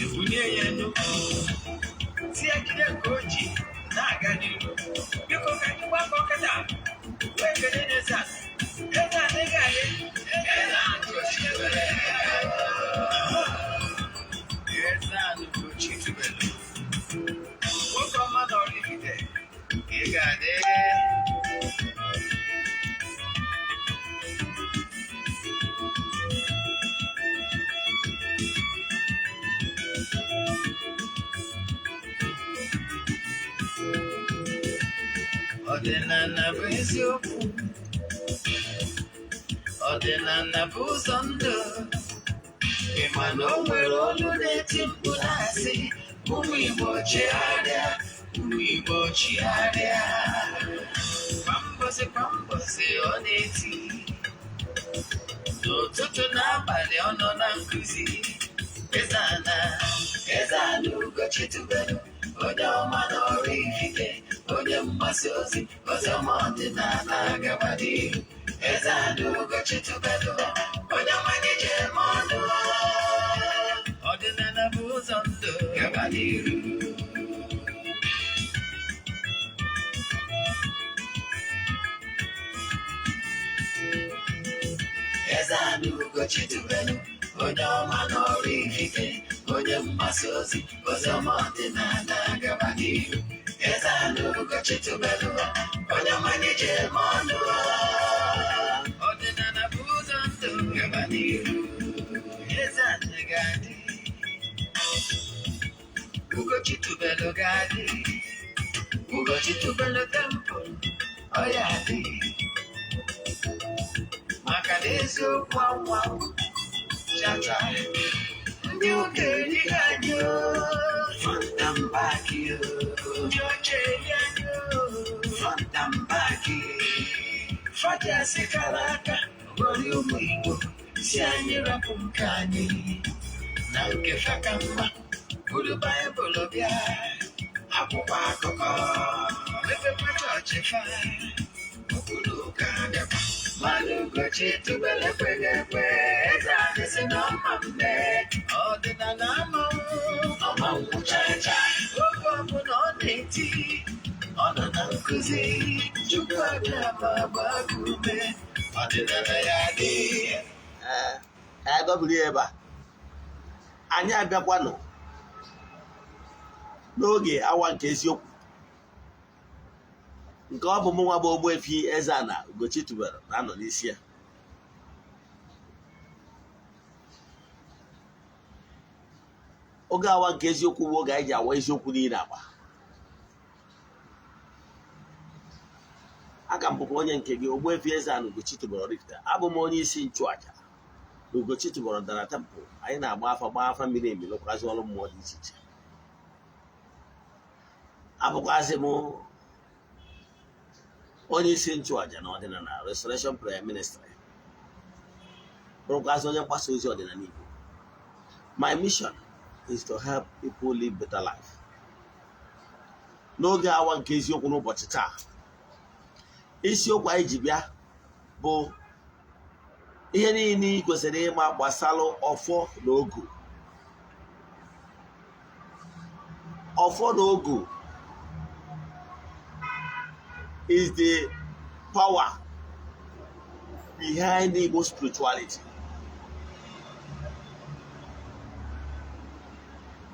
Ebulie ya elu, si ya jide nke o ji na-aga n'ihu. Biko, ka anyị gbakọ kịta wee kelee Eze Ana. Eze Ana ga-adị. Eze Ana Ugochitubelu. Eze Ana Ugochitubelu, nwoke ọma na Oraifite, ị ga-adị. Ọdịnala bụ eziokwu, ọdịnala bụ ụzọ ndụ. Ị ma na o nwere olu na-eti mkpu na-asị, "Ụmụ Igbo, chigharịa, ụmụ Igbo, chigharịa." Kwa mbọsị kwa mbọsị ọ na-eti, n'ụtụtụ n'abalị ọ nọ na nkụzi. Eze Ana, Eze Ana Ugochitubelu, onye ọma na Oraifite, onye mgbasa ozi oziọma ọdịnala gaba n'ihu. Eze Ana Ugochitubelu, onye ọma ji eme ọnụ. Ọdịnala bụ ụzọ ndụ, gaba n'ihu. Eze Ana Ugochitubelu, onye ọma na Oraifite, onye mgbasa ozi oziọma ọdịnala gaba n'ihu. Eze Ana Ugochitubelu, onye ọma ji eme ọnụ. Ọdịnala bụ ụzọ ndụ, gaba n'ihu. Eze Ana ga-adị, Ugochitubelu ga-adị, Ugochitubelu temple ọ ya adị, maka na eziokwu anwa chacha. Ndị ụka erighị anyị front and back, ndị ọcha eri anyị front and back. Fajasị kara aka gwara ụmụ Igbo si anyị rapụ nke anyị na nke fa ka mma, buru Baịbụl bịa, akwụkwọ akụkọ, mepekwa chọọchị fa, okpuru ụka bịakwa. Mana Ugochitubelu ekweghị ekwe. Eze anyị si na ọma mme, ọdịnala amanwụ ọmanwụ chacha. Oge ọbụla ọ na-eti, ọ nọ na nkụzi. Chukwu abịa ma gbaa gị ume, ọdịnala ya dị. Ee, anyị dọbiri ya ebe a. Anyị abịakwanụ n'oge awa nke eziokwu, nke ọ bụ mụ nwa bụ Ogbuefi Eze-Ana Ugochitubelu na-anọ n'isi ya. Oge awa nke eziokwu bụ oge anyị ji awa eziokwu niile agba. Aka m bụkwa onye nke gị, Ogbuefi Eze-Ana Ugochitubelu Oraifite. Abụ m onye isi nchụaja na Ugochitubelu Ọdịnala Temple. Anyị na-agba afa, gbaa afa miri emi, lụkwazị ọrụ mmụọ dị iche iche. Abụkwazị m onye isi nchụaja na ọdịnala Restoration Prayer Ministry, bụrụkwazị onye mgbasa ozi ọdịnala Igbo. My mission is to help people live better life. N'oge awa nke eziokwu n'ụbọchị taa, isiokwu anyị ji bịa bụ ihe niile ị kwesịrị ịma gbasara ọfọ na ogu. Ọfọ na ogu is the power behind Igbo spirituality.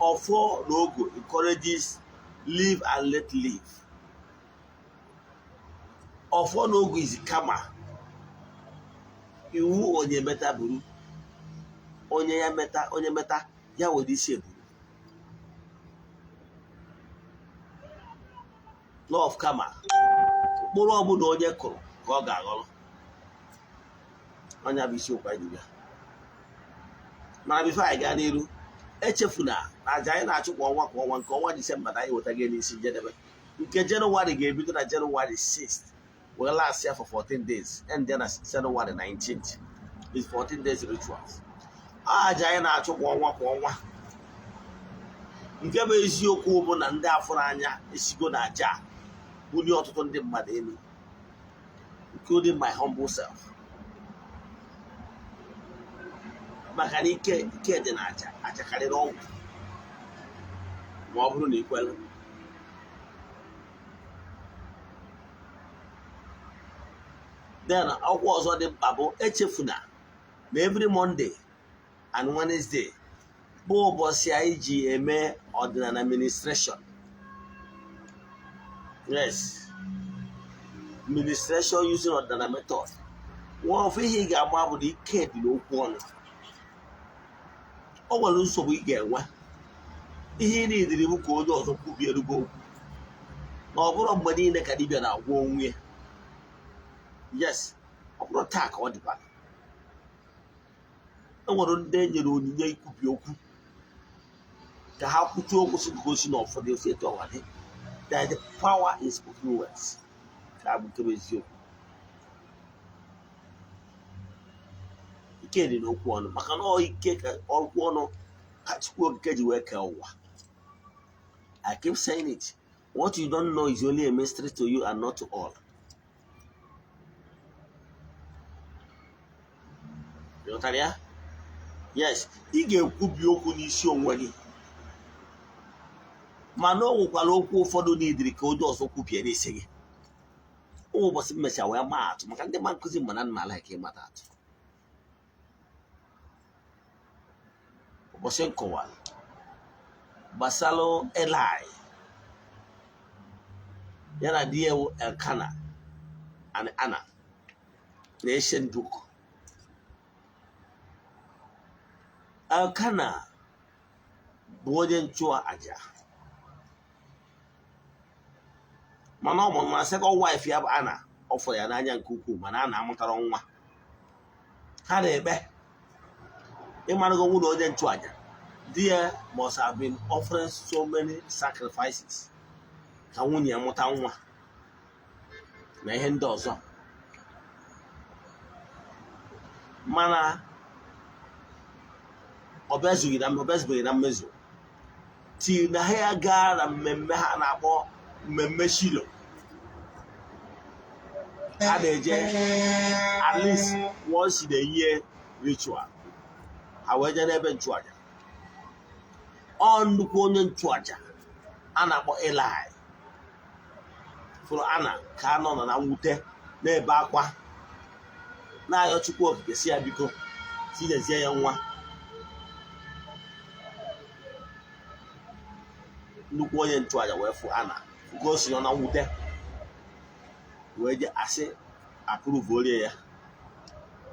Ọfọ na ogu encourages live and let live. Ọfọ na ogu is karma. Iwu onye meta buru, onye ya meta, onye meta ya were isi eburu. Law of karma, mkpụrụ ọbụla onye kụrụ ka ọ ga-aghọrọ. Ọnya bụ isiokwu anyị ji bịa. Mana before anyị gaa n'iru, echefuna na aja anyị na-achụ kwa ọnwa kwa ọnwa, nke ọnwa Disemba na anyị wetago n'isi njedebe. Nke Jenụwarị ga-ebido na Jenụwarị 6 wee last ya for 14 days, end ya na Jenụwarị 19th. Is 14 days rituals. Aja anyị na-achụ kwa ọnwa kwa ọnwa, nke bụ eziokwu bụ na ndị afụrụ anya esigo na aja a bulie ọtụtụ ndị mmadụ elu, including my humble self. Maka na ike, ike dị na aja. Aja karịrị ọgwụ, ma ọ bụrụ na ikwere. Then ọkwa ọzọ dị mkpa bụ, echefuna na every Monday and Wednesday bụ ụbọchị anyị ji eme ọdịnala ministration. Yes, ministration using ọdịnala method. Nwa ofe ihe ị ga-agba bụ na ike dị n'okwu ọnụ. O nwere nsogbu ị ga-enwe, ihe ị niile bụ ka onye ọzọ kwubiere gị okwu, na ọ bụrụ mgbe niile ka dibịa na-agwọ onwe ya. Yes, ọ bụrụ taa ka ọ dịkwa, e nwere ndị e nyere onyinye ikwubi okwu, ka ha kwuchie okwu si ka o si na ụfọdụ osi etu ọnwa dị. There is the power in spoken words. Ka bụ nke bụ eziokwu, ike dị n'okwu ọnụ, maka na ọ ike ka okwu ọnụ ka Chukwu Okike ji wee kee ụwa. I keep saying it: what you don't know is only a mystery to you and not to all. Ịghọtara ya? Yes, ị ga-ekwubi okwu n'isi onwe gị, mana o nwekwara okwu ụfọdụ n'idiri ka onye ọzọ kwubie n'isi gị. Ụbọchị m mechaa wee maa atụ maka ndị ma nkụzi, mana nna like ịmata atụ. Ụbọchị nkọwa gbasalụ Eli ya na di ya wụ Elkana and Anna na ancient book. Elkana bụ onye nchụaja, mana ọ mụrụ, mana second wife ya bụ Anna, ọ fụrụ ya n'anya nke ukwuu, mana a na-amụtara nwa. Ha na-ekpe ịmarago nwunye onye nchụaja, di ya must have been offering so many sacrifices ka nwunye ya mụta nwa na ihe ndị ọzọ, mana ọ bịazughị na ọ bịazubeghị na mmezu till na ha ya gaa na mmemme ha na-akpọ mmemme Shilo. Ha na-eje at least once in a year ritual. Ha wee jee n'ebe nchụaja. Ọ nnukwu onye nchụaja a na-akpọ Eli fụrụ Ana ka anọ nọ na mwute, na-ebe akwa, na-ayọ Chukwu Okike, si ya biko tinyezie ya nwa. Nnukwu onye nchụaja wee fụ Ana ka o si nọ na mwute, wee je asị apụrụvuorie ya,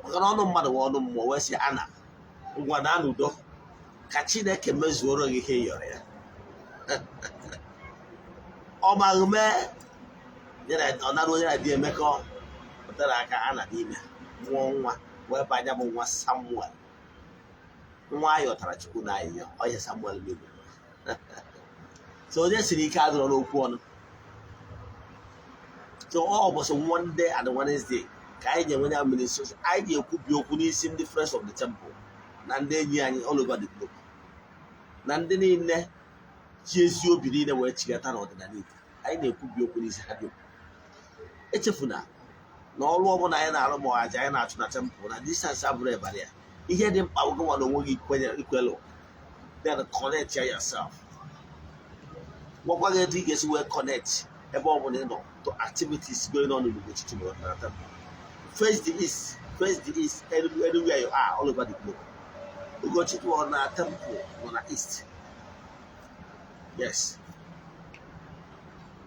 maka na ọnụ mmadụ wee ọnụ mmụọ, wee sị Ana, ngwa na n'udo, ka Chineke mezuoro gị ihe ị yọrọ ya. Ọ maghị mee ọ nara onye na di emekọ pụtara aka Ana n'ime mụọ nwa, wee banye bụ nwa Samuel, nwa a yọtara Chukwu na ayịyọ ọhịa. Samuel mebiri so onye siri ike adịrọ n'okwu ọnụ. So ọ ụbọchị Monday and Wednesday ka anyị ga-enwe ya ministration. Anyị ga-ekwubi okwu n'isi ndị Friends of the Temple na ndị enyi anyị all over the globe na ndị niile ji ezi obi niile wee chigata n'ọdịnala Igbo. Anyị na-ekwubi okwu n'isi ha dum. Echefuna na ọrụ ọbụla anyị na-arụ ma aja anyị na-achụ na temple na distance abụrụ ịbara ya. Ihe dị mkpa bụ gịnwa na onwe gị kwenyere, ikwelu, then connect yourself. Gwakwa gị etu ị ga-esi wee connect ebe ọ bụla ị nọ to activities going on in Ugochi Ọdịnala Temple. Face the east, face the east anywhere you are all over the globe. Ugochi Ọdịnala Temple nọ na east. Yes,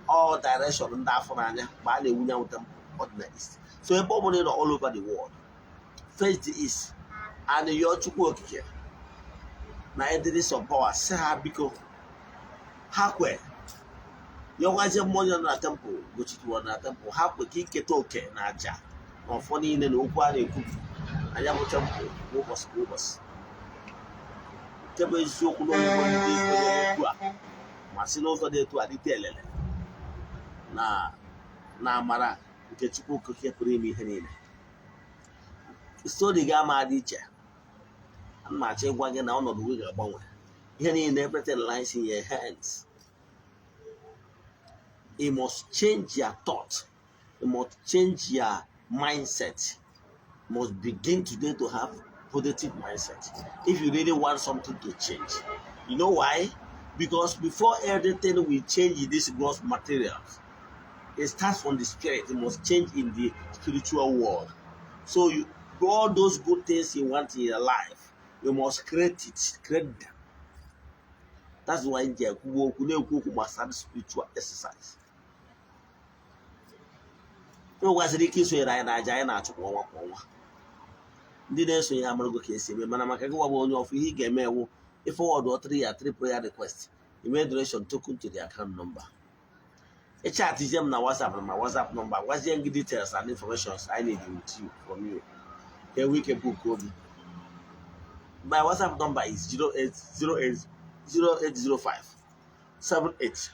all direction ndị afọ n'anya mgbe a na-ewunye anwụ temple, ọ dị na east. So ebe ọ bụla ị nọ all over the world, face the east and yọọ Chukwu Okike na entities of power, sị ha biko, ha kwe yọkwazie mmụọ nọ na temple Ugochi na temple, ha kwe ka iketa oke na aja na ọfọ niile na okwu a na-ekwu na ya bụ temple kwa ụbọchị kwa ụbọchị. Nke bụ eziokwu na onwegbo ndị kwenyere okwu a ma si n'ụzọ dị etu a dịte elele na amara nke Chukwu Okike pụrụ ime ihe niile. Story gị ama dị iche. Ana m achọ ịgwa gị na ọnọdụ gị ga-agbanwe. Ihe niile, everything lies in your hands. You must change your thought, you must change your mindset. You must begin today to have Positive mindset if you really want something to change. You know why? Because before everything will change in this gross materials, it starts from the spirit. It must change in the spiritual world. So you, all those good things you want in your life, you must create it, create them. That's why nji ekwuwe okwu, na-ekwu okwu gbasara spiritual exercise. Enwekwazịrị ike isonyere anyị na aja anyị na-achụ kwa ọnwa kwa ọnwa. Ndị na-esonye amarago ka esi eme, mana maka gị bụ onye ọfụ, ihe ị ga-eme ewu ịforward three ya three prayer request, ime donation token to the account number. Ịchatizie m na WhatsApp, na my WhatsApp number, gwazie m gị details and information I need with you from you ka enwee ike book obi. My WhatsApp number is 0808 0805 78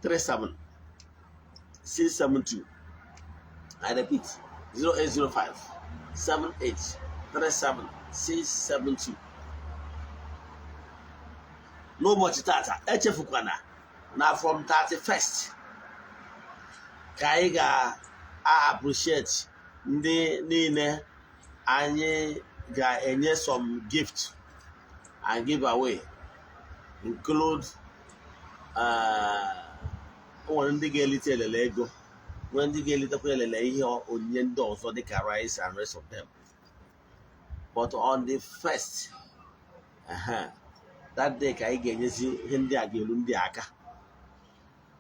37 672. I repeat, 0805 78 37 672. N'ụbọchị tata, echefukwana na from 31st ka anyị ga-appreciate ndị niile. Anyị ga-enye some gift and give away, include o nwere ndị ga-elite elele ego, nwee ndị ga-elitekwa elele ihe onyinye ndị ọzọ dịka rice and rest of them. But on the first, that day, ka anyị ga-enyezi ihe ndị a ga-eru ndị aka,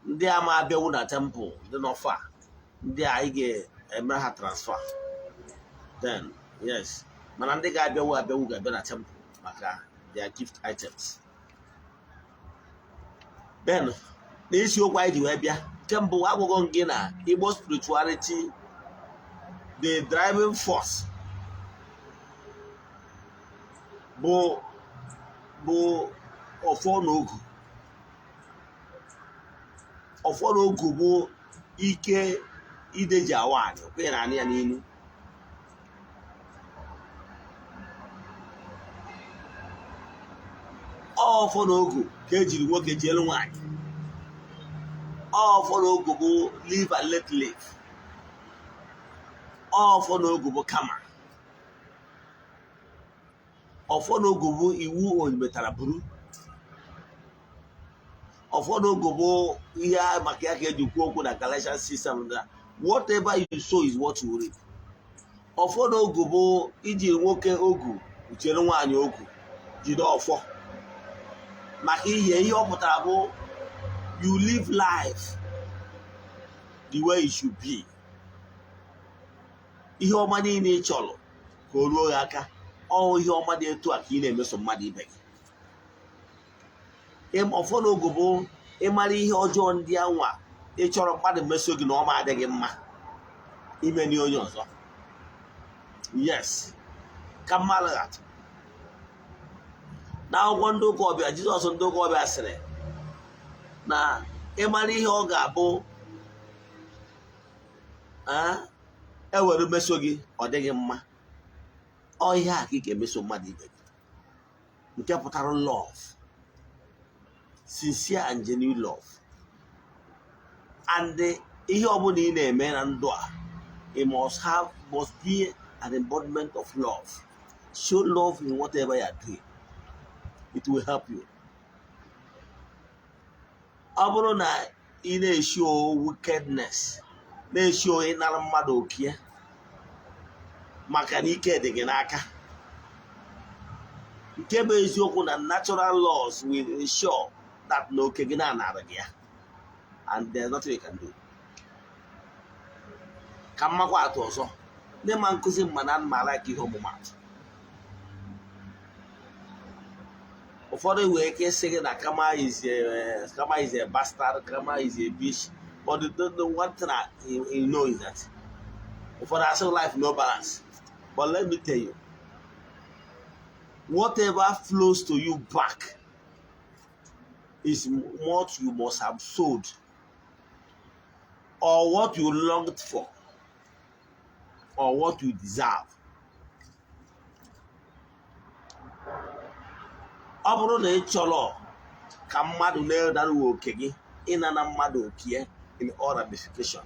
ndị a ma abịawu na temple, ndị nọfa, ndị a anyị ga-eme ha transfer then. Yes, mana ndị ga-abịawu abịawu ga-abịa na temple maka their gift items. Then n'isiokwu anyị ji wee bịa, nke mbụ, agwụgwọ m gị na Igbo spirituality, the driving force bụ ọfọ na ogu. Ọfọ na ogu bụ ike ideji awa anị kwenye na anị ya n'inu. Ọfọ na ogu ka ejiri nwoke ji elu nwaanyị. Ọfọ na ogu bụ live and let live. Ọfọ na ogu bụ kama. Ọfọ na ogu bụ iwu onyemetara buru. Ọfọ na ogu bụ ihe maka ya ka eji kwuo okwu na Galatians 6:7 na whatever you sow is what you reap. Ọfọ na ogu bụ iji nwoke ogu chere nwaanyị ogu jide ọfọ maka ihe ọ pụtara bụ you live life the way it should be. Ihe ọma niile ị chọrọ ka o ruo gị aka, ọ ihe ọma dị etu a ka ị na-emeso mmadụ ibe gị. Ọfọ na ogu bụ ịmara ihe ọjọọ ndị anwa ị chọrọ mmadụ meso gị na ọma adịghị mma ime na onye ọzọ. Yes, ka mmadụ atụ n'akwụkwọ ndị ụka ọbịa, Jizọs ndị ụka ọbịa sịrị na ịmara ihe ọ ga-abụ ewere meso gị ọ dịghị mma, ọ ihe a ka ị ga-emeso mmadụ ibe gị, nke pụtara love, sincere and genuine love. And ihe ọbụla ị na-eme na ndụ a, it must be an embodiment of love. Show love in whatever you are doing, it will help you. Ọ bụrụ na ị na-eshow wickedness, na-eshow ịnara mmadụ okie maka na ike dị gị n'aka, nke bụ eziokwu na natural laws will ensure that na oke gị na-anara gị ya, and there's nothing you can do. Ka mmakwa atụ ọzọ, ndị ma nkụzi mma na mma like ihe ọmụmatụ, ụfọdụ nwere ike ịsị gị na karma is a bastard, karma is a bitch. But the one thing you know is that ụfọdụ asị life no balance. But let me tell you, whatever flows to you back is what you must have sowed or what you longed for or what you deserve. Ọ bụrụ na ị chọrọ ka mmadụ na-edara oke gị, ịnana mmadụ okie in all ramification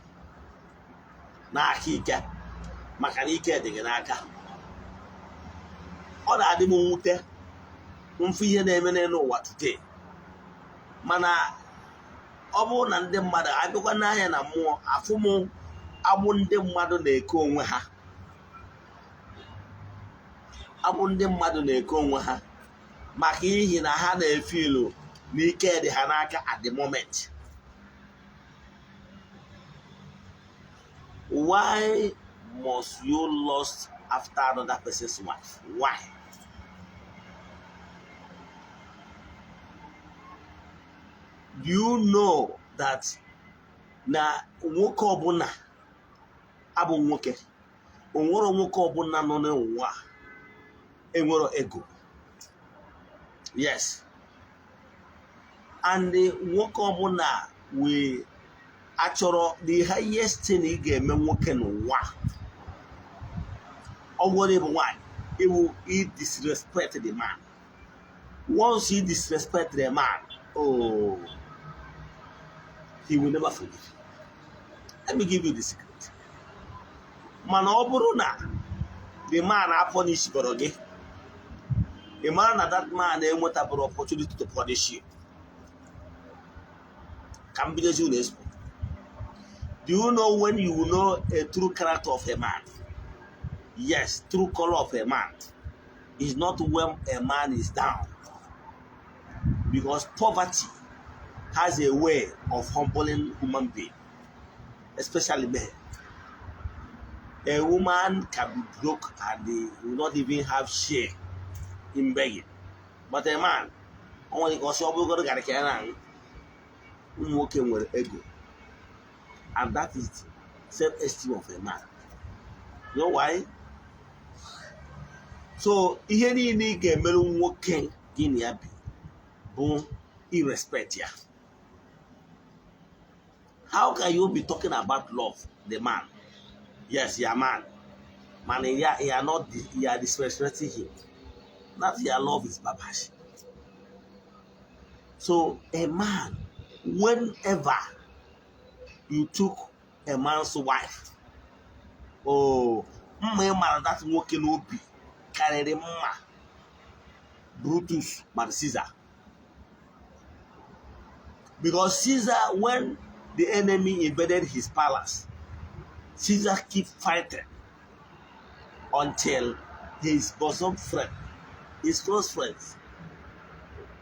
n'aka ike maka na ike dị gị n'aka. Ọ na-adị m mwute mfu ihe na-eme n'elu ụwa today, mana ọ bụrụ na ndị mmadụ abịakwa n'anya na mmụọ, afụ m agbụ ndị mmadụ na-eke onwe ha, agbụ ndị mmadụ na-eke onwe ha, maka ihi na ha na-efe ilu na ike dị ha n'aka at the moment. Why must you lust after another person's wife? Why? Do you know that na nwoke ọbụla abụ nwoke, onwero nwoke ọbụla nọ n'ụwa enwero ego? Yes. And nwoke ọbụla we achọrọ the highest thing ị ga-eme nwoke n'ụwa, ọ bụrụ ịbụ nwaanyị, ịwụ disrespect the man. Once you disrespect the man, oh, he will never forgive you. Let me give you the secret. Mana ọ bụrụ na the man apunish gọrọ gị, ị mara na that man enwetabụrụ opportunity to punish you. Ka m bidozi unu ezigbo. Do you know when you will know a true character of a man? Yes, true color of a man is not when a man is down. Because poverty has a way of humbling human being, especially men. A woman can be broke and they will not even have share in begging. But a man, only because nwoke nwere ego, and that is self-esteem of a man. You know why? So ihe niile ị ga-emerụ nwoke gị na ya bi bụ irrespect ya. How can you be talking about love the man? Yes, you are man. Man, you are not, you are disrespecting him. That your love is babash. So a man, whenever you took a man's wife, oh, mma ị mara that nwoke n'obi karịrị mma Brutus mara Caesar. Because Caesar, when the enemy invaded his palace, Caesar kept fighting until his bosom friend, his close friends,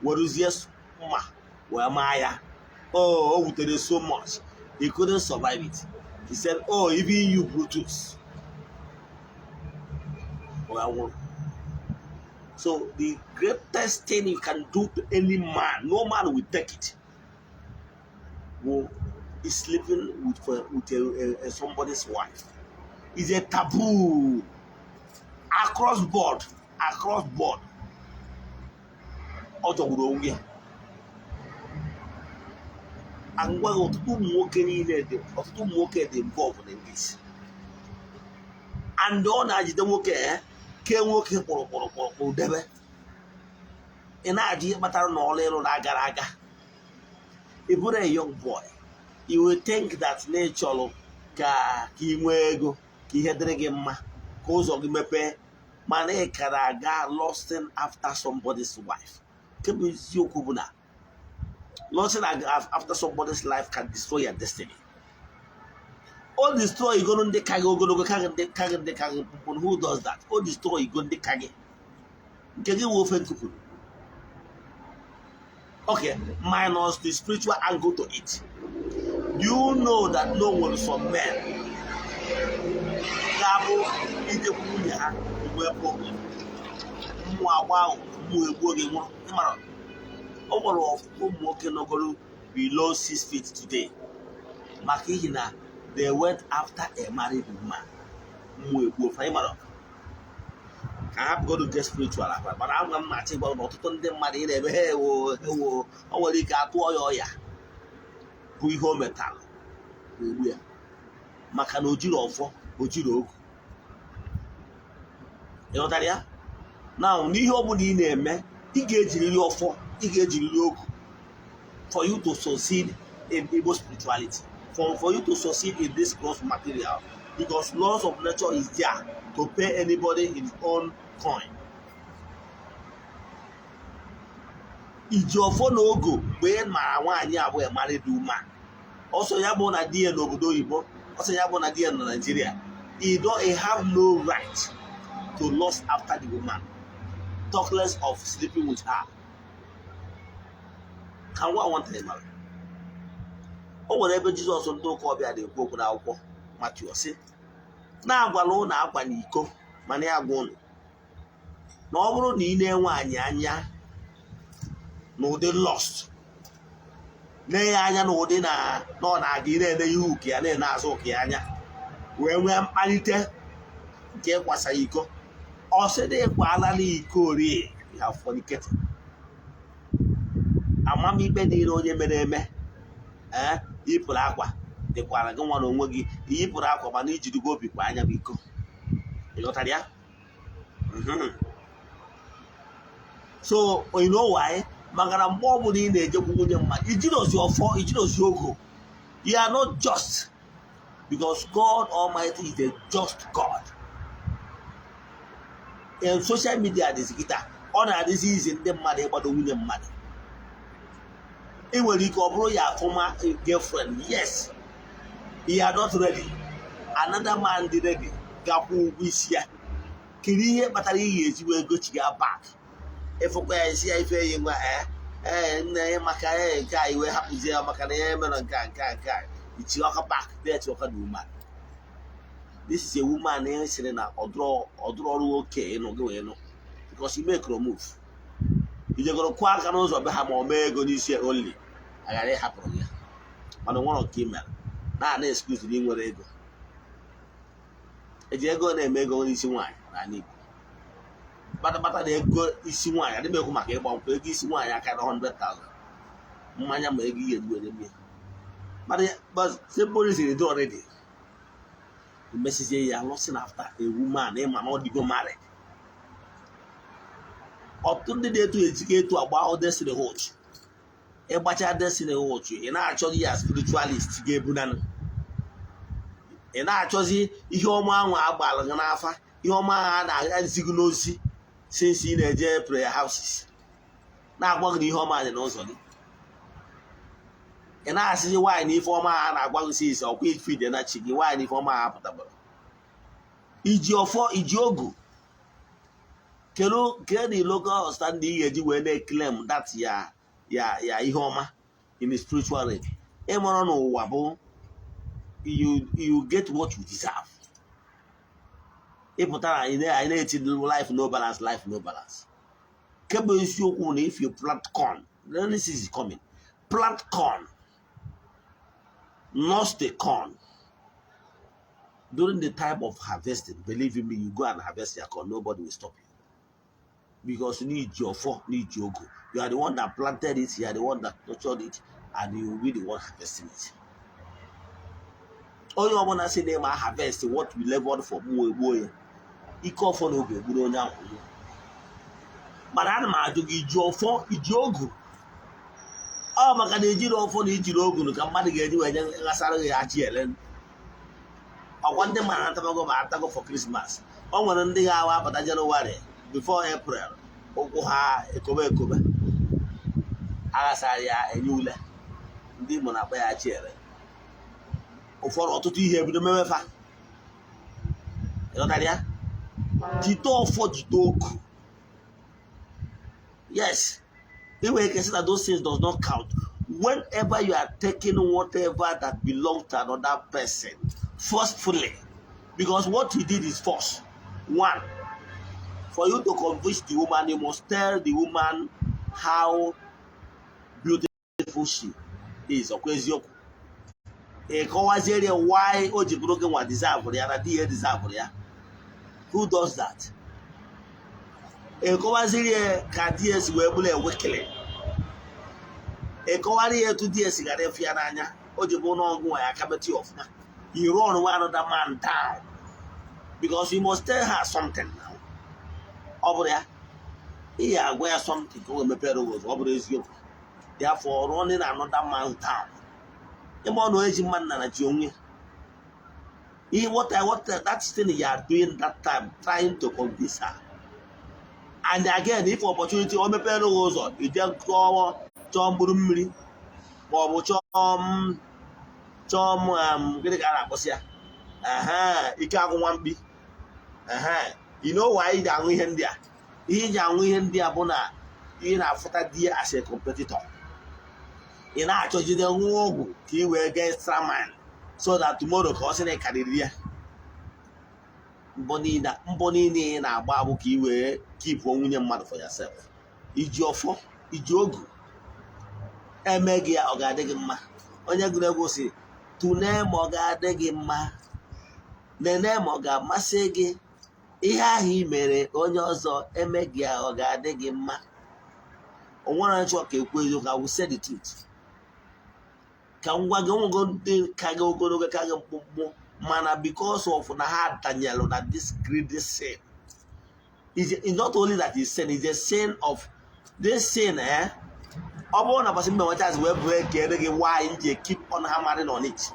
werezie mma wee maa ya. Oh, o wutere so much. He couldn't survive it. He said, oh, even you, Brutus. So the greatest thing you can do to any man, no man will take it, will is sleeping with somebody's wife. It's a taboo. Across board. Across board. Ọ jọgburu onwe ya. Agwa gị ọtụtụ ụmụ nwoke niile dị, ọtụtụ ụmụ nwoke dị involved in this. And ọ na-ajide nwoke kee nwoke kpụrụ kpụrụ kpụrụ kpụrụ debe. Ị na-ajụ ihe kpatara na ọrụ ịrụ na-agara aga. Ị bụrụ a young boy, you will think that nature ka ị nwee ego, ka ihe dịrị gị mma, ka ụzọ gị mepee, mana ị kara aga lusting after somebody's wife. Nke bụ eziokwu bụ na lusting after somebody's life can destroy your destiny. O destroy igoro ndị ka gị ogologo, ka gị ndị ka gị ndị ka gị mkpụmkpụ. Who does that? O destroy igo ndị ka gị. Nke gị wụ ofe nkupu. Okay, minus the spiritual angle to it. Do you know that no one some men ga-abụ ijekwu nwunye ha nwee problem, mmụọ agba ahụ, mmụọ egbuo gị nwụrụ? Ịmara o nwere ọtụtụ ụmụ nwoke nọgoro below 6 feet today maka ihi na they went after a married woman, mmụọ egbuo fa. Ịmara ka ha bụgodo get spiritual akwa, mana agwa m na-achọ ịgwa na ọtụtụ ndị mmadụ ị na-eme ha ewo ewo, o nwere ike atụọ ya ọya bụ ihe o metalụ egbu ya, maka na o jiri ọfọ, o jiri ogu. Ịghọtara ya? Na n'ihe ọ bụla ị na-eme, ị ga-ejiriri ọfọ, ị ga-ejiriri ogu for you to succeed in Igbo spirituality, for you to succeed in this gross material, because laws of nature is there to pay anybody in his own coin. Iji ọfọ na ogo mgbe ị mara nwaanyị abụọ married woman, ọsọ ya bụ na di ya n'obodo oyibo, ọsọ ya bụ na di ya na Nigeria, you don't you have no right to lust after the woman, talk less of sleeping with her. Ka nwa nwata mara, o nwere ebe Jizọs ndị ụka ọbịa na-ekwu okwu n'akwụkwọ Matiu, sị na-agwala ụnụ akwa na iko, mana ya gwa ụnụ na ọ bụrụ na ị na-enwe nwaanyị anya n'ụdị lust, na-enye anya n'ụdị na ọ na-aga, ị na-ene ihu ụka ya, na-ene azụ ụka ya anya, wee nwee mkpalite nke ịkwasa iko, ọ sị na ịkwala iko rie ya, fornicated. Amamikpe dịrị onye mere eme. Ee, yipụrụ akwa dịkwara gị nwa na onwe gị. Yipụrụ akwa mana ijirigo obi kwa anya bụ iko. Ịghọtara ya? So you know why? Maka na mgbe ọbụla ị na-ejekwu nwunye mmadụ, ijiri ozi ọfọ, ijiri ozi ogo, you are not just, because God Almighty is a just God. In social media dịzi kịta, ọ na-adịzi izi ndị mmadụ ịgbado nwunye mmadụ. Ị nwere ike ọ bụrụ ya former girlfriend. Yes, you are not ready, another man dị ready ga-akwụ ụgwọ isi ya. Kedu ihe kpatara ị ga-eji wee gochiga back? Ịfụkwa ya, isi ya ife yi ngwa, ee ee, nne ya, maka ee nke a, iwe hapụzie ya maka na ya emere nke a, nke a, nke a, ichi ọka back there, ọka the woman. This is a woman e sịrị na ọdụrụ ọrụ oke ịnụ gị wee nụ, because you make a move, ijegoro kwụọ aka n'ụzọ be ha, ma ọ mee ego n'isi only, aghara ịhapụrụ ya. Mana nwere nke i mere na excuse na ị nwere ego. Eji ego na-eme ego n'isi nwaanyị n'ala Igbo kpatakpata na ego isi nwaanyị adịghị ekwu maka ịgba nkwụ. Ego isi nwaanyị aka na 100,000 mmanya, ma ego ihe eji were mie. But simple reason is already mesizie ya lusting after a woman ịma na ọ dịgo married. Ọtụtụ ndị na-etu ejike etu agba destiny hooch. Ịgbacha destiny hooch, ị na-achọzi ya spiritualist ga-ebunanụ. Ị na-achọzi ihe ọma ahụ agbara gị n'afa, ihe ọma ahụ a na-azi gị n'ozi since ị na-eje prayer houses, na-agwa gị na ihe ọma dị n'ụzọ gị. Ị na-asịzi nwaanyị na ife ọma a na-agwa gị since ọkwa ifide na chi gị, nwaanyị na ife ọma ha pụtabara. Iji ọfọ, iji ogu, kedu the local standing ị ga-eji wee na-eclaim that ya ihe ọma in the spiritual realm? Ịmara n'ụwa bụ you get what you deserve. Ịpụtara anyị na-eti "Life no balance, life no balance." Kemgbe isiokwu na if you plant corn, then this is coming, plant corn, nurse the corn during the time of harvesting, believe in me, you go and harvest your corn, nobody will stop you, because n'iji ọfọ, n'iji ogo, you are the one that planted it, you are the one that nurtured it, and you will be the one harvesting it. Onye ọbụla si na ịma harvest what we labored for, mmụọ egbuo ya. Ike ọfọ na oge egburu onye ahụ. Mana ana m ajụ gị, iji ọfọ, iji ogu? Ọ maka na ejiri ọfọ na ijiri ogu ka mmadụ ga-eji wee nye ghasara gị achị ele. Ọkwa ndị mmadụ atabago ma atago for Christmas. O nwere ndị ga-awa abata Jenụwarị before April, ụkwụ ha ekobe ekobe, aghasara ya enye ule. Ndị Igbo na-akpọ ya achị ere. Ụfọdụ ọtụtụ ihe ebido mewefa. Ịghọtara ya? Jide ọfọ, jide ogu. Yes, ị nwere ike sị na those things does not count. Whenever you are taking whatever that belongs to another person forcefully, because what he did is force. One, for you to convince the woman, you must tell the woman how beautiful she is. Ọkwa eziokwu? Ị kọwaziere ya why o ji bụrụ gị nwa deserve ya na di ya deserve ya. Who does that? Ị kọwaziri ya ka di ya si wee bụrụ ewekele. Ị kọwara ya etu di ya si gara efu ya n'anya, o ji bụrụ n'ọgụ nwa ya aka metụ ya ọfụma. You run one another man down because you must tell her something now. Ọ bụrụ ya, ị ga-agwa ya something ka o wee mepere gị ụzọ. Ọ bụrụ eziokwu? Therefore, running another man down, ịma ọ na eji mmadụ na chi onwe ihe. What I what that thing you are doing that time, trying to convince her. And again, if opportunity o mepere gị ụzọ, ije chọọ chọọ mkpụrụ mmiri ma ọ bụ chọọ m chọọ m gịnị ka a na-akpọsị ya? Ehe, ike agwụ nwa mkpi. Ehe, you know why iji aṅụ ihe ndị a? Ihe iji aṅụ ihe ndị a bụ na ị na-afụta di ya as a competitor. Ị na-achọjide ṅụọ ọgwụ ka ị wee get extra mile so that tomorrow ka ọ sị na ị karịrị ya. Mbọ niile ị na-agba bụ ka ị wee keep nwunye mmadụ for yourself. Iji ọfọ, iji ogu eme gị ya, ọ ga-adị gị mma. Onye gụrụ egwu si tụnee ma ọ ga-adị gị mma, nene ma ọ ga-amasị gị, ihe ahụ ị mere onye ọzọ eme gị ya, ọ ga-adị gị mma. O nwere onye chọrọ ka ekwu eziokwu. I will say the truth. Ka m gwa gị, onwego ndị ka gị ogologo, ka gị mkpụmkpụ, mana because of na ha danyelụ na this greedy sin. It's not only that it's sin, it's a sin of this sin, eh? Ọ bụrụ na bọsị mgbe nwechazị wee break ere gị why nji keep on hammering on it,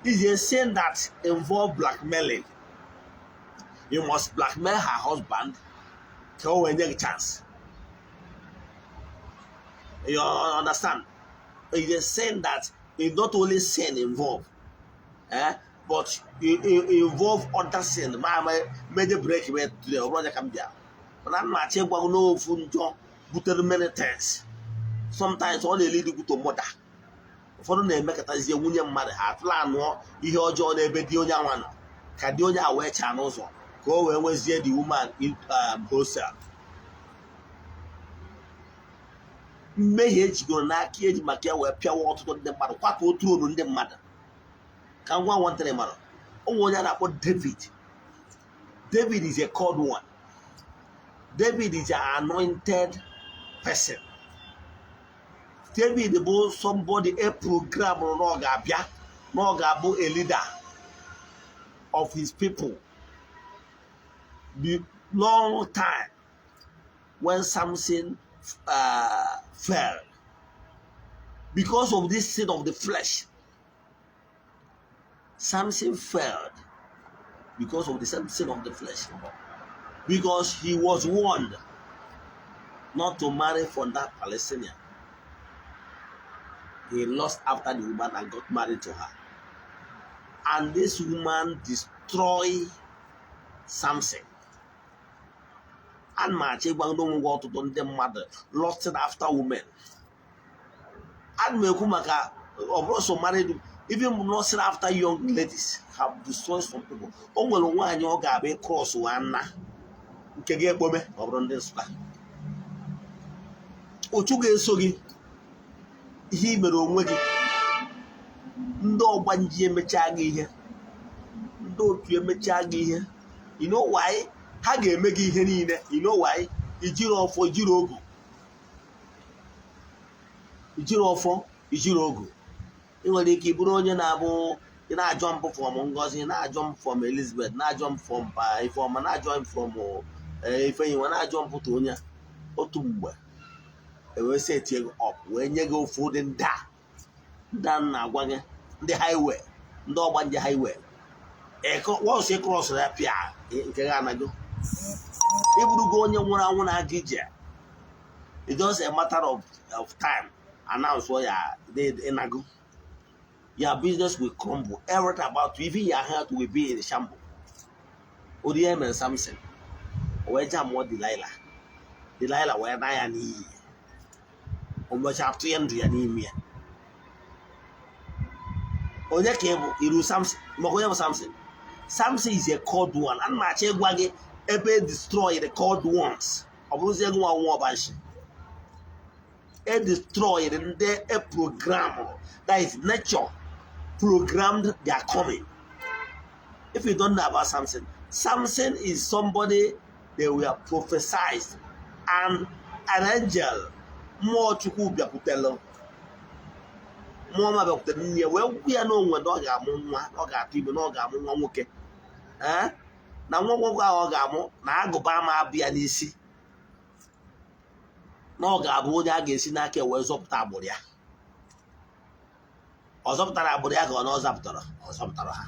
is a sin that involve blackmailing. You must blackmail her husband ka o wee nye gị chance. You understand? It's a sin that is not only sin involved, eh, but it involve other sin. Ma major break wee today, ọ bụrụ ya ka m bịa, mana m na-achọ ịgwa gị n'ofu njọ butere many things. Sometimes ọ na-elead to murder. Ụfọdụ na-emekọtazie nwunye mmadụ, ha planụọ ihe ọjọọ n'ebe di onye anwa nọ, ka di onye a wee chaa n'ụzọ, ka o wee nwezie the woman in wholesale. Mmehie ejigoro n'aka eji maka ya wee pịawa ọtụtụ ndị mmadụ, kwatuo throne ndị mmadụ. Ka ngwa nwantịrị mara onwe onye a na-akpọ David. David is a called one. David is an anointed person. David bụ somebody a program na ọ ga-abịa, na ọ ga-abụ a leader of his people. The long time when Samson fell because of this sin of the flesh, Samson failed because of the same sin of the flesh, because he was warned not to marry from that Palestinian. He lust after the woman and got married to her, and this woman destroy Samson. A na achọ ịgwa ndị onwe ọtụtụ ndị mmadụ lusting after women. Ana m ekwu maka ọ bụrụ so married, even lusting after young ladies have destroyed some people. O nwere nwaanyị ọ ga-abịa cross nna nke gị ekpome. Ọ bụrụ ndị Nsụka, otu ga-eso gị ihe i mere onwe gị. Ndị ọgbanje emechaa gị ihe, ndị otu emechaa gị ihe. You know why ha ga-eme gị ihe niile? You know why? Ijiri ọfọ, ijiri ogu, ijiri ọfọ, ijiri ogu. Ị nwere ike ịbụrụ onye na-abụ ị na-ajọ mpụ from Ngozi, na-ajọ m from Elizabeth, na-ajọ m from Ifeọma, na-ajọ m from Ifeyinwa, na-ajọ m pụta onye a. Otu mgbe ewee setie gị up, wee nye gị ofu ụdị ndị a, ndị a na-agwa gị, ndị highway, ndị ọgbanje highway. Once ị cross ya, pịa nke gị anago. Ịbụrụgo onye nwụrụ anwụ na-aga ije. It's just a matter of time. Announce ya, ịnago. Your business will crumble, everything about you, even your health will be in shambles. Ụdị ihe mere Samson, o wee jee mụọ Delilah. Delilah wee na ya n'iyi. O mechaa tụnye ndụ ya n'ime ya. Onye ka ị bụ iru Samson? Maka onye bụ Samson? Samson is a called one. Ana m achọ ịgwa gị ebe destroy the called ones. Ọ bụrụzie gị nwa nwa ọbanshi e destroy ndị e program, that is, nature programmed their coming. If you don't know about Samson, Samson is somebody they were prophesied, and an angel, mmụọ Chukwu bịakwutere, mmụọ ma bịakwutere nne ya, wee gwa ya na onwe na ọ ga-amụ nwa, na ọ ga-atụ ime, na ọ ga-amụ nwa nwoke. Ee, na nwa nwoke ahụ ọ ga-amụ na agụba ama abịa n'isi, na ọ ga-abụ onye a ga-esi n'aka ya wee zọpụta agbụrụ ya. Ọ zọpụtara agbụrụ ya ka ọ na ọ zọpụtara, ọ zọpụtara ha.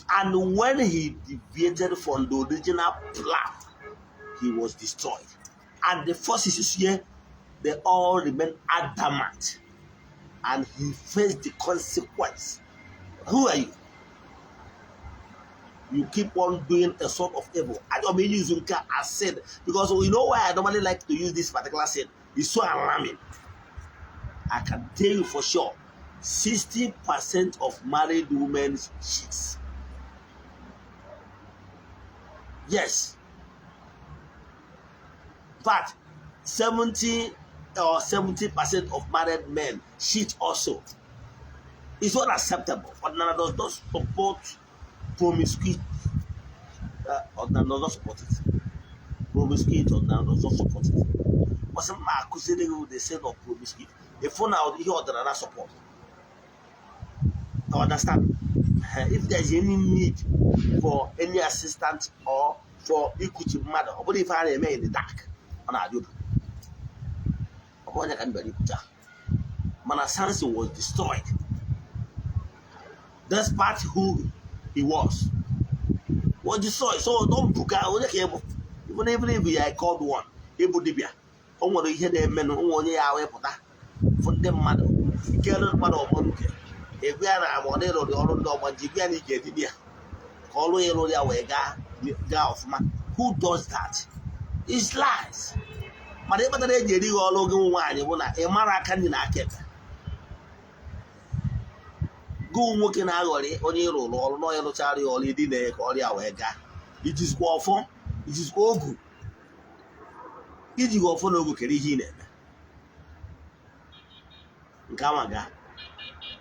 And when he deviated from the original plan He was destroyed, and the forces here, they all remain adamant, and he faced the consequence. Who are you? You keep on doing a sort of evil. I don't mean using nke as sin, because you know why I normally like to use this particular sin? It's so alarming. I can tell you for sure, 60% of married women cheats. Yes. But 70 or 70% of married men cheat also. It's not acceptable. Ọdịnala does not support promiscuity. Ọdịnala does not support it. Promiscuity, ọdịnala does not support it. Ọsị mma akụziri gị the sin of promiscuity. Ịfụ na ihe ọdịnala support. You understand? If there is any need for any assistant or for ikuchi mmadụ, ọ bụrụ ife a na-eme in the dark, ọ na-adị open. Ọ bụ onye ka m bịara ikwucha. Mana Samson was destroyed despite who he was destroyed. So don't buga onye ka ịbụ. Even if you are called one, ịbụ dibịa, o nwere ihe na-emenụ, onwe onye ya wepụta fụ ndị mmadụ ike mmadụ ọgbọ nke egwu ya na agba ọ na-ịrụrụ ọrụ ndị ọgba ji gwa ya na ị ga-edibịa ya ka ọrụ ya ịrụrụ ya wee gaa ọfụma. Who does that is lies. Mana ịkpatara eji eri gị ọrụ gị nwaanyị bụ na ị mara aka nri na aka ekpe. Gị nwoke na-aghọrị onye ịrụrụ ọrụ na onye rụchara ya ọrụ ịdị na ka ọrịa wee gaa, ijizikwa ọfọ, ijizikwa ogu, iji gị ọfọ na ogu kere ihe ị na-eme nke ama gaa.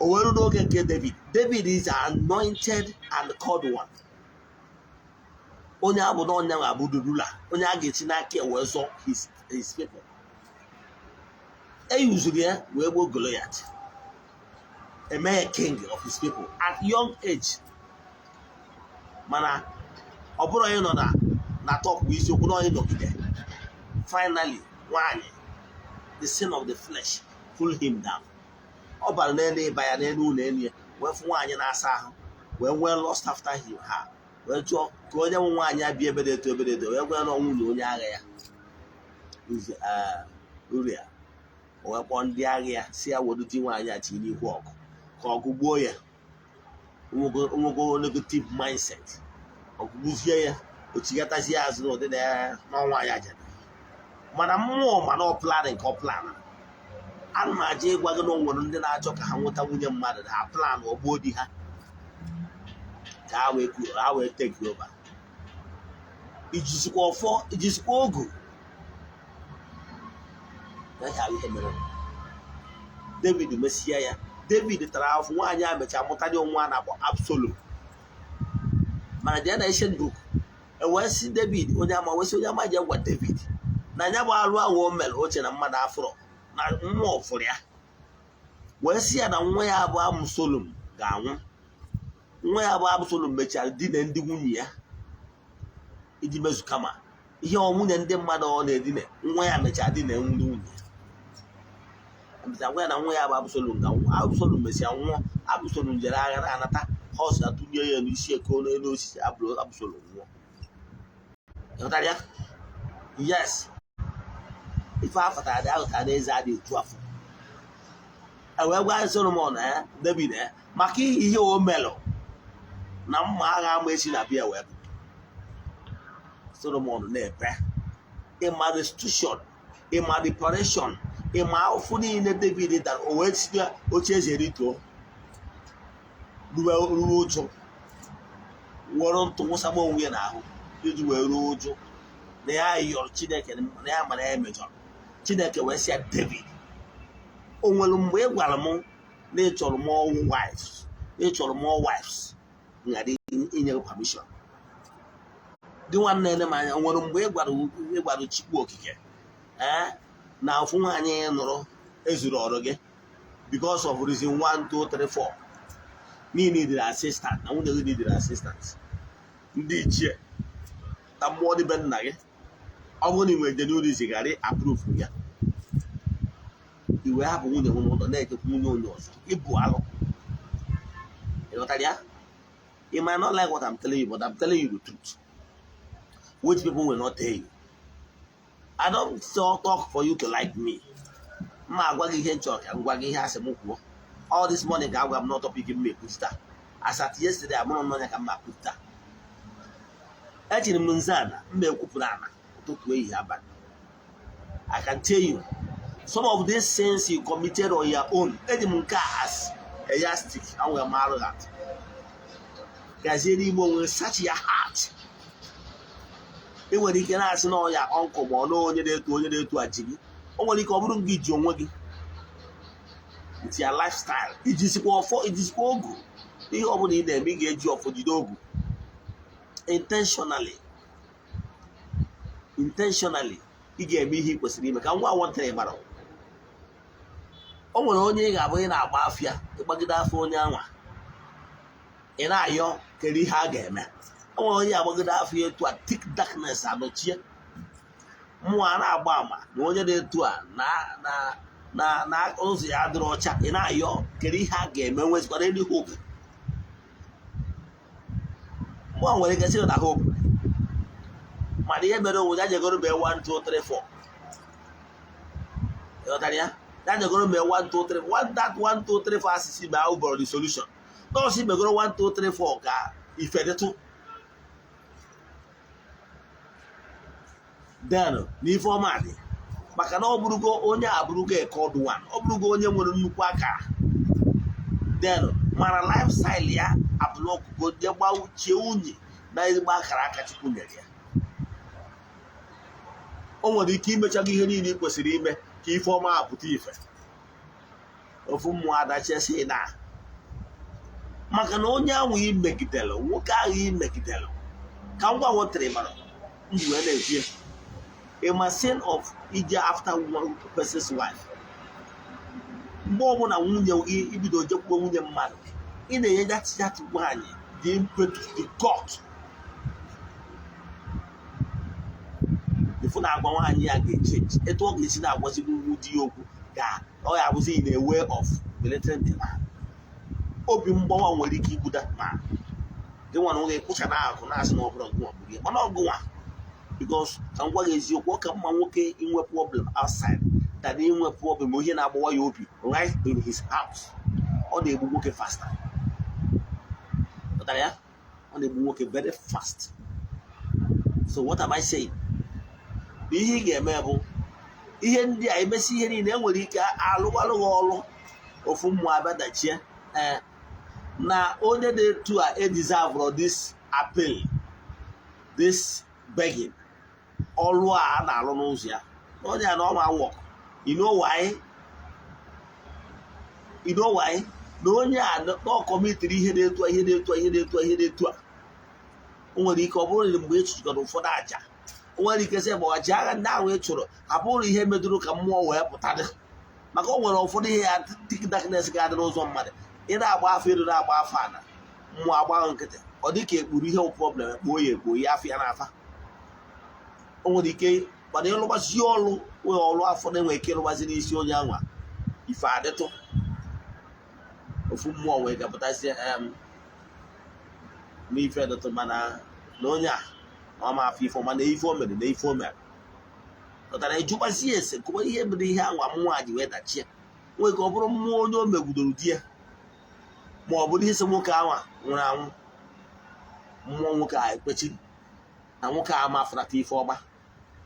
O wee ruo n'oge nke David. David is anointed and called one. Onye abụ na onye abụ the ruler, onye a ga-esi n'aka ya wee zọọ his people. E yuzuru ya wee gbuo Goliath, eme ya king of his people at young age. Mana ọ bụrụ onye nọ na top bụ isiokwu na onye nọgide. Finally, nwanyị, the sin of the flesh, pull him down. Ọ bara n'elu ịba ya n'elu ụlọ elu ya, wee fụ nwaanyị na-asa ahụ, wee nwee lust after him ha, wee chọọ ka onye nwe nwaanyị a bi ebe dị eto ebe dị eto, wee gwa ya na ọnwụ na onye agha ya Uria. O wee kpọọ ndị agha ya si ya were di nwaanyị a tinye n'ihu ọgụ ka ọgụ gbuo ya. Onwego negative mindset, ọgụ gbuzie ya, o chighatazie azụ n'ụdị na n'ọnwa ya jere. Mana mmụọ, mana ọ plan nke ọ plan. Ana m aja ịgwa gị na o nwere ndị na-achọ ka ha nweta nwunye mmadụ, ha plan ọgbuo di ha ka ha wee take over. Ijizikwa ọfọ, ijizikwa ogu na ihe ahụ ihe mere David mesie ya. David tara afụ. Nwaanyị a mechaa mụta dị nwa a na-akpọ Absalom. Mana jee na ancient book, e wee sị David onye ama, wee sị onye ama ji gwa David na ya bụ alụ ahụ o mere oche na mmadụ afụrọ na mmụọ fụrụ ya, wee sị ya na nwa ya bụ Absalom ga-anwụ. Nwa ya bụ Absalom mechara dina ndị nwunye ya iji mezu kama ihe ọ nwunye ndị mmadụ ọ na-edina. Nwa ya mechara dina ndị nwunye ya, emechaa gwa ya na nwa ya bụ Absalom ga-anwụ. Absalom mesịa nwụọ. Absalom jere agha na-anata, horse atụnye ya n'isi eko n'elu osisi. Absalom nwụọ. Ịghọtara ya? Yes, ife afọtara dị ahụtara n'eze adị eju afọ. E wee gwa Solomon ya, David ya, maka ihe o melụ na mma agha ama esi na bịa wee pụ. Solomon na-epe ịma restitution, ịma reparation, ịma afụfụ niile David dara. O wee si oche eze rituo, ruo ụjụ, were ntụ wụsagba onwe ya n'ahụ iji wee ruo ụjụ na ya yọrọ Chineke na ya mara ya mejọrọ. Chineke wee sị ya, "David, o nwere mgbe ị gwara m na ị chọrọ more wives, na ị chọrọ more wives, ghara inye gị permission?" Gị nwanne ele m anya, o nwere mgbe ị gwara Chukwu Okike ee na ofu nwaanyị ị nụrụ ezuru ọrụ gị because of reason 1 2 3 4, niile needed assistant, na nwunye gị needed assistant? Ndị ichie na mmụọ dị be nna gị, ọ bụrụ na ị nwere genuine reason ghara approve ya, i wee hapụ nwunye gị n'ụlọ na-ejekwa nwunye onye ọzọ, ịbụ alụ. Ịghọtara ya? You might not like what I'm telling you, but I'm telling you the truth, which people will not tell you. I don't talk for you to like me. Mma agwa gị ihe nchọ ka m gwa gị ihe asị m kwuo. All this morning ka agwa m na topic m ekwuta. As at yesterday, amụrụ m n'ọnya ka m akwuta. Echiri m nze ana mma ekwupụrụ ana ụtụtụ, ehihie, abalị. I can tell you some of these sins you committed on your own. Eji m nke a as a yardstick anwere m arụ that. Gazie n'ime onwe, search your heart. Ị nwere ike na-asị na ọya ọnkụ ma ọ na onye na-eto aji gị. O nwere ike ọ bụrụ gị ji onwe gị with your lifestyle, ijisikwa ọfọ, ijisikwa ogu. Ihe ọ bụla ị na-eme, ị ga-eji ọfọ jide ogu intentionally. Intentionally, ị ga-eme ihe ị kwesịrị ime. Ka ngwa nwantịrị gbara, o nwere onye ị ga-abụ ị na-agba afịa, ịgbagide afọ onye anwa, ị na-ayọ kedu ihe a ga-eme. O nwere onye agbagide afọ ya etu a, thick darkness anọchie. Mmụọ a na-agba ama na onye na-etu a na na na na ụzọ ya adịrị ọcha. Ị na-ayọ kedu ihe a ga-eme, nwezikwara any hope. Mmụọ nwere ike sị na hope, mana ihe mere onwe ya jegoro mee 1 2 3 4. Ịghọtara ya? Ya jegoro mee 1 2 3 1, that 1 2 3 4 asịsị mee ahụ bụrụ the solution. Nọọsụ megoro 1 2 3 4 ka ife dịtụ. Then n'ife ọma dị maka na ọ bụrụgo onye abụrụgo a called one, ọ bụrụgo onye nwere nnukwu akara. Then mana lifestyle ya abụlọkụgo je gbauchie unyi na ezigbo akara aka Chukwu nyere ya. O nwere ike imechago ihe niile ị kwesịrị ime ka ife ọma apụta ife. Ofu mmụọ adachie na maka na onye ahụ imegidere, nwoke ahụ imegidere, ka ngwa nwetara mara ndị wee na-ekwu ya, a sin of ije after one person's wife. Mgbe ọbụla nwunye gị ibido jekwuo nwunye mmadụ, ị na-enye that nwaanyị the impetus, the gut ifu na-agwa nwaanyị ya ga-echenji etu ọ ga-esi na-agwazi di ya okwu, ka ọ ya abụzi in a way of belittling the man. Obi mgbawa nwere ike igbu that man. Gị nwa na oge kwụcha na akụ na-asị na ọ bụrụ gụnwa gburu ya, mana ọgụnwa, because ka m gwa gị eziokwu, ọ ka mma nwoke inwe problem outside than inwe problem ihe na-agbawa ya obi right in his house. Ọ na-egbu nwoke faster. Pụtara ya, ọ na-egbu nwoke very fast. So what am I saying? Ihe ị ga-eme bụ ihe ndị a, emesi ihe niile enwere ike alụgbalụghị ọlụ ofu mmụọ abịadachie. Ee, na onye na-etu a edeserve this appeal, this begging, ọlụ a na-alụ n'ụzọ ya, onye a na ọma work. You know why? You know why? Na onye a na ọ commitiri ihe na-etu a, ihe na-etu a, ihe na-etu a, ihe na-etu a. O nwere ike ọ bụrụ na mgbe e chụchara ụfọdụ àjà, o nwere ike sị ma ọja agha ndị ahụ ị chụrụ abụrụ ihe meduru ka mmụọ wee pụta dị, maka o nwere ụfọdụ ihe ya thick darkness ga-adị n'ụzọ mmadụ. Ị na-agba afọ elu, na-agba afọ ana, mmụọ agba nkịtị. Ọ dị ka ekpuru ihe problem, ekpuo ya, ekpuo ya afọ ya n'afa. O nwere ike mana ịlụgbazi ọlụ nwee ọlụ afọ na-enwe ike ịlụgbazi n'isi onye anwa, ife adịtụ. Ofu mmụọ wee gapụtazie n'ife dịtụ, mana na onye a na ọma afọ ife ọma na ife o mere na ife o mere pụtara. Ejụkwazi ese kụwa ihe mere ihe anwa mmụọ a ji wee dachie. Nwee ka ọ bụrụ mmụọ onye o megidoro di ya, ma ọ bụrụ ihe sị nwoke anwa nwụrụ anwụ, mmụọ nwoke a ekpechiri na nwoke a ma afụnata ife ọma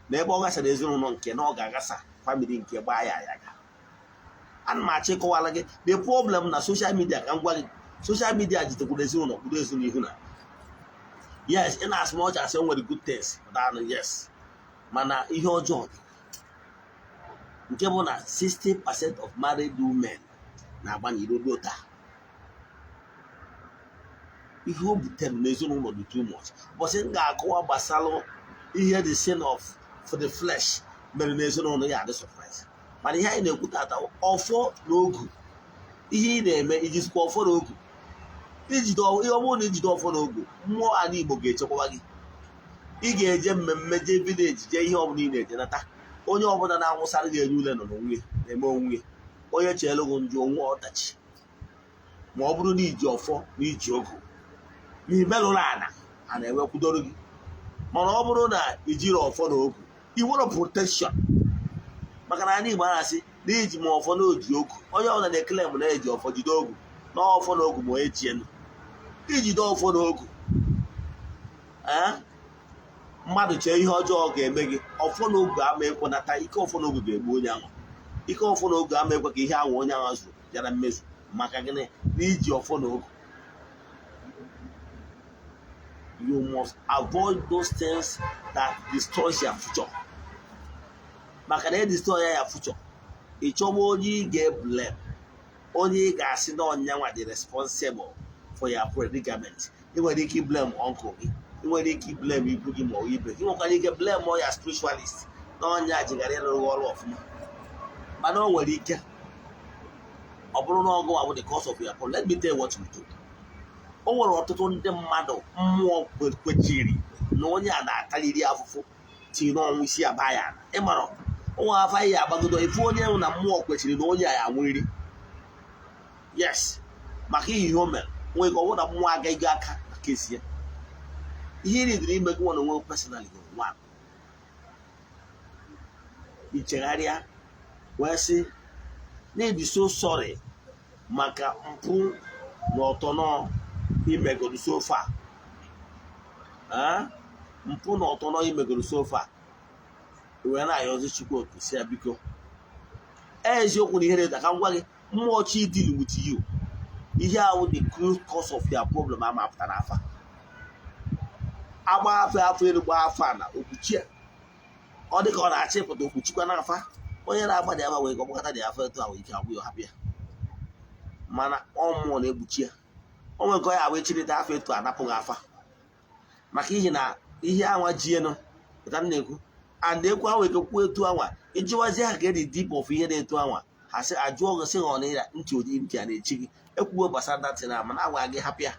na ebe ọ gasara ezinụlọ nke na ọ ga-agasa family nke gbaa ya ya ga. Ana m achọ ịkọwara gị the problem na social media. Ka m gwa gị, social media jitekwuru ezinụlọ kwuru ezinụlọ ihu na yes, in as much as e nwere good things pụtanụ, yes, mana ihe ọjọọ dị, nke bụ na 60% of married women na-agba n'iro ruo taa. Ihe o butere n'ezinụlọ dị too much. Bọsị m ga-akọwa gbasara ihe the sin of for the flesh mere n'ezinụlọ ya adị surprise. Mana ihe anyị na-ekwu tata, ọfọ na ogu. Ihe ị na-eme, ijizikwa ọfọ na ogu ijide? Ihe ọ bụrụ na ijide ọfọ na ogu, mmụọ ala Igbo ga-echekwaba gị. Ị ga-eje mmemme, jee village, jee ihe ọbụla ị na-eje, nata. Onye ọbụla na-anwụsara gị enye ule nọ n'onwe na-eme onwe onye cheelu gị njọ onwe ọdachi. Ma ọ bụrụ na iji ọfọ na iji ogu na imerụrụ ana, a na-ewekwudoro gị. Mana ọ bụrụ na ijiri ọfọ na ogu, I nwere protection, maka na anyị Igbo na-asị na iji ma ọfọ na oji ogu. Onye ọbụla na-ekele m na-eji ọfọ jide ogu na ọfọ na ogu, ma onye jienu ijide ọfọ na ogu. Ee, mmadụ chee ihe ọjọọ ga-eme gị, ọfọ na ogu ama ekwenata. Ike ọfọ na ogu ga-egbu onye ahụ. Ike ọfọ na ogu ama ekwe ka ihe ahụ onye ahụ zụrụ bịa na mmezu. Maka gịnị? Na iji ọfọ na ogu. You must avoid those things that destroys your future, maka na e destroy ya future, ị chọba onye ị ga-eblame, onye ị ga-asị na ọnyanwa dị responsible for your predicament. Ị nwere ike blame uncle gị, ị nwere ike blame ikwu gị ma ọ ibe gị, nwekwara ike blame ya spiritualist na ọnya jigara ịrụrụ ọrụ ọfụma. Mana o nwere ike ọ bụrụ na ọgụ bụ the cause of your problem. Let me tell you what you do. O nwere ọtụtụ ndị mmadụ mmụọ kwechiri na onye a na-ataliri afụfụ tinye n'ọnwụ isi aba ya. Ịmara onwe afọ anyị agbagodo ifu onye na mmụọ kwechiri na onye a ya anwụriri. Yes, maka ihe o mere nwee ka ọ bụrụ na mmụọ agaghị aka na kesi ya. Ihe ị nidiri ime gị nwa na onwe personally bụ one, ichegharịa wee sị na ịdị so sorry maka mpụ na ọtọnọ imegoro so far. Mpụ na ọtọnọ imegoro so far, wee na-ayọzi Chukwu otu si ya biko. Eziokwu na ihe na ka m gwa gị, mmụọ chi deal with you, ihe ahụ the root cause of your problem ama apụta n'afa. Agba afọ afọ elu, gba afọ a na okpuchie, ọ dị ka ọ na-achọ ịpụta, okpuchikwa n'afa. Onye na-agba dị afa wee ka ọ gbakọta dị afọ etu ahụ, ike agwụ ya, hapụ ya. Mana ọ mmụọ na-ekpuchi ya. O nwere nke ọ ya abụ echirịta afọ etu anapụghị afa, maka ihi na ihe anwa ji enu pụta m na-ekwu and ekwu ahụ eke kwuo etu anwa. Ịjụwazi ha ka edi deep of ihe na-etu anwa, ha sị ajụọ gị, sị ha ọ na ntị odi ntị a na-echi gị ekwuo gbasara datin a. Mana agwa gị hapụ ya,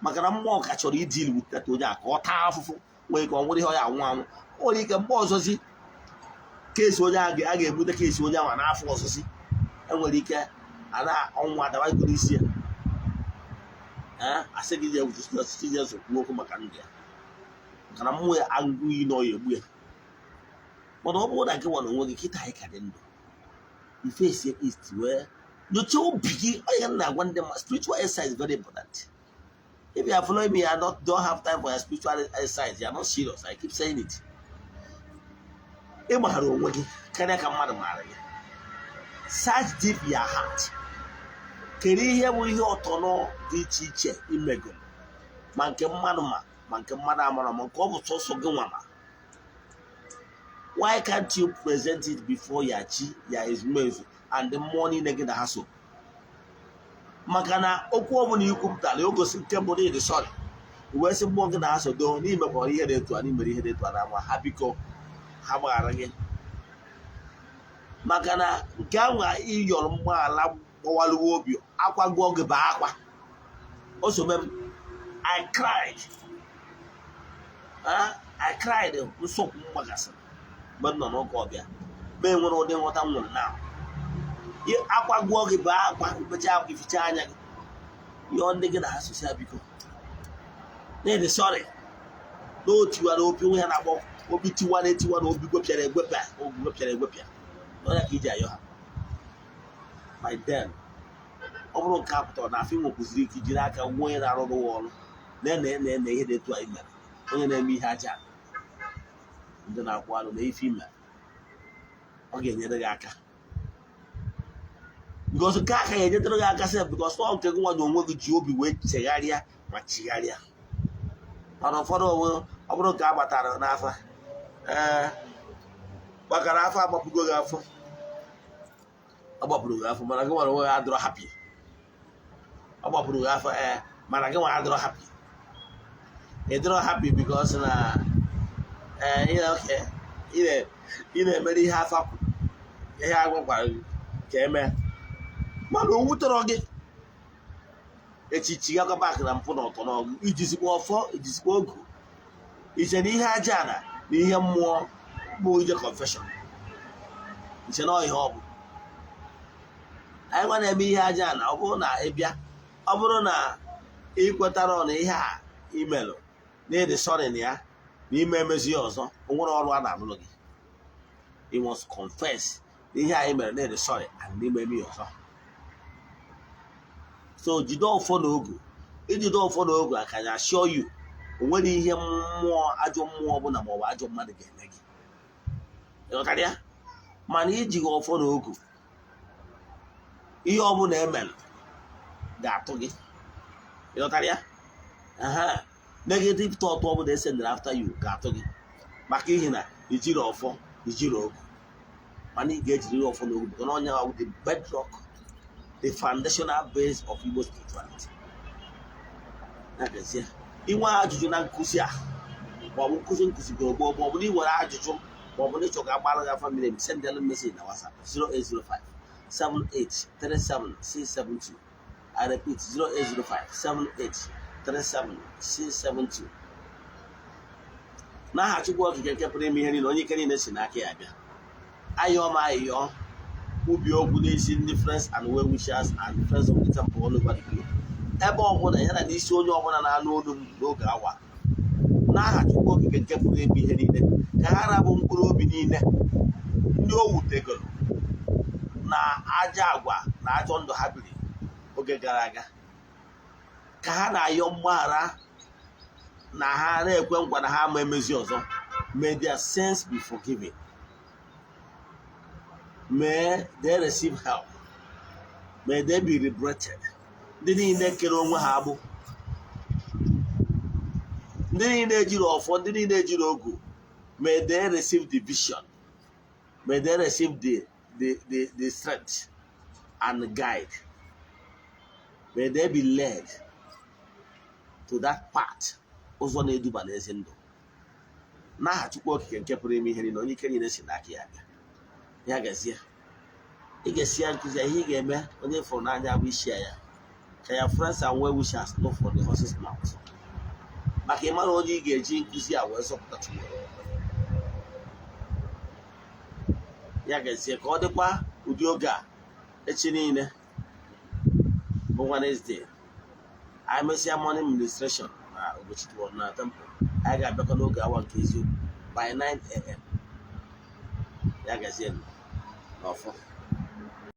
maka na mmụọ ka chọrọ i-deal with that onye a ka ọ taa afụfụ, nwee ka ọ nwere ihe ọ ya anwụ anwụ. O nwere ike mgbe ọzọzi keesi onye a ga-ebute keesi onye anwa n'afọ ọzọzi, enwere ike ana ọnwụ adabago n'isi ya. Ee, asị gị je Jizọs kwuo okwu maka ndụ ya, maka na mmụọ ya agụgụ iyi na ọ ya egbu ya. Mana ọ bụrụ na gị nwa na onwe gị kịta anyị ka dị ndụ, ifesi east wee nyochaa obi gị. Onye na-agwa ndị mmadụ, spiritual exercise is very important. If you are following me and not don't have time for your spiritual exercise, you are not serious. I keep saying it. Ị maara onwe gị karịa ka mmadụ maara gị. Search deep your heart. Kedu ihe bụ ihe ọtọnọ dị iche iche imego, ma nke mmadụ ma nke mmadụ amara, ma nke ọ bụ sọsọ gị nwa? Ma why can't you present it before ya chi, ya ezumezu and mmụọ niile gị na ha so? Maka na okwu ọbụla i kwupụtara o gosi nke mbụ na ịdị sorry, wee sị mmụọ gị na ha so doo n'imekwara ihe dị etu a, n'imere ihe dị etu a, na ama ha biko ha gbaghara gị. Maka na nke ahụ ịyọrọ mgbaghara gbawaluwe obi, akwa gụọ gị bụ akwa o so mem. I cried. I cried. Nsogbu m gbagasịrị mgbe m nọ n'ụka ọbịa ma enwere ụdị nghọta m nwere na akwa gụọ gị bụ akwa mkpecha akwa, ificha anya gị, yọọ ndị gị na ha sosi ya biko na-ede sorry na o tiwara opi nwe ha na-akpọ obi tiwara etiwa na obi gwepịara egwepịa, obi gwepịara egwepịa n'ọnya ka iji ayọ ha. By then, ọ bụrụ nke a pụtara na afọ nwekwụziri ike jiri aka gwa onye na-arụrụ ya ọrụ na na na na ihe dị etu anyị mere, onye na-eme ihe aja, ndị na-akwụ alụ na ife ime, ọ ga-enyere gị aka, because nke aka ga-enyetara gị aka sef, because ọ nke gị nwa na onwe gị ji obi wee chegharịa ma chigharịa. Mana ụfọdụ onwe ọ bụrụ nke a gbatara n'afa, ee, gbakara afọ, agbapụgo gị afọ, ọ gbapụrụ gị afọ, mana gị nwere onwe gị adịrọ happy. Ọ gbapụrụ gị afọ, ee, mana gị nwere adịrọ happy. Ị dịrọ happy because na ee ị na-emere ihe afa kwuru, ihe agwakwara gị ka eme, mana o wutere gị echichi gakwa back na mpụ na ọtọ n'ọgụ. Ijizikwa ọfọ, ijizikwa ogu, iche na ihe aja na na ihe mmụọ bụ ije confession, iche na ihe ọ bụ anyị nwa na-eme ihe aja na. Ọ bụrụ na ị bịa, ọ bụrụ na ị kwetara na ihe a imelụ na ịdị sorry na ya na ime emezi ya ọzọ, o nwere ọrụ a na-alụrụ gị. You must confess na ihe anyị mere na-ede sorry and n'ime eme ya ọzọ. So jide ọfọ na ogu. Ijide ọfọ na ogu, I can assure you, o nwere ihe mmụọ, ajọ mmụọ ọbụla maọbụ ajọ mmadụ ga-eme gị. Ịghọtara ya? Mana ijighị ọfọ na ogu, ihe ọbụla emere ga-atụ gị. Ịghọtara ya? Aha negative thought ọbụla esendere after you ga-atụ gị, maka ihi na ijiri ọfọ, ijiri ogu. Mana ị ga-ejiriri ọfọ na ogu, because na onye ahụ, the bedrock, the foundational base of Igbo spirituality. Na-agazie inwe ajụjụ na nkụzi a, maọbụ nkụzi nkụzigoro gboo, maọbụ na ị nwere ajụjụ, maọbụ na ịchọ ka agbara gị afa mmiri, send message na WhatsApp 0805 7837672. I repeat, 0805 7837672. N'aha Chukwu Okike nke pụrụ ime ihe niile, onye ike niile si n'aka ya bịa, ayọọ m ayịyọ, kwubi okwu n'isi ndị friends and well wishers and friends of the temple all over the globe, ebe ọbụla ya na n'isi onye ọbụla na-anụ olu m n'oge awa, n'aha Chukwu Okike nke pụrụ ime ihe niile, ka ha rabụ mkpụrụ obi niile ndị o wutegoro na ajọ agwa na ajọ ndụ ha biri oge gara aga, ka ha na-ayọ mgbaghara na ha na-ekwe nkwa na ha ama emezi ọzọ. May their sins be forgiven, may they receive help, may they be liberated. Ndị niile kere onwe ha agbụ, ndị niile ejiri ọfọ, ndị niile ejiri ogu, may they receive the vision, may they receive the strength and guide, may they be led to that path, ụzọ na-eduba n'ezi ndụ. N'aha Chukwu Okike nke pụrụ ime ihe niile, onye ike niile si n'aka ya bịa, ya gazie. Ị ga-esi ya nkụzi ya, ihe ị ga-eme onye fụrụ n'anya bụ isi ya, ka ya friends and well wishers know from the horse's mouth, maka ịmara onye ị ga-eji nkụzi a wee zọpụta tomorrow. Ya gazie. Ka ọ dịkwa ụdị oge a echi niile bụ Wednesday. Anyị mesịa morning ministration na Ugochi na temple, anyị ga-abịakọ n'oge awa nke eziokwu by 9 a.m. Ya gazie n'ọfọ.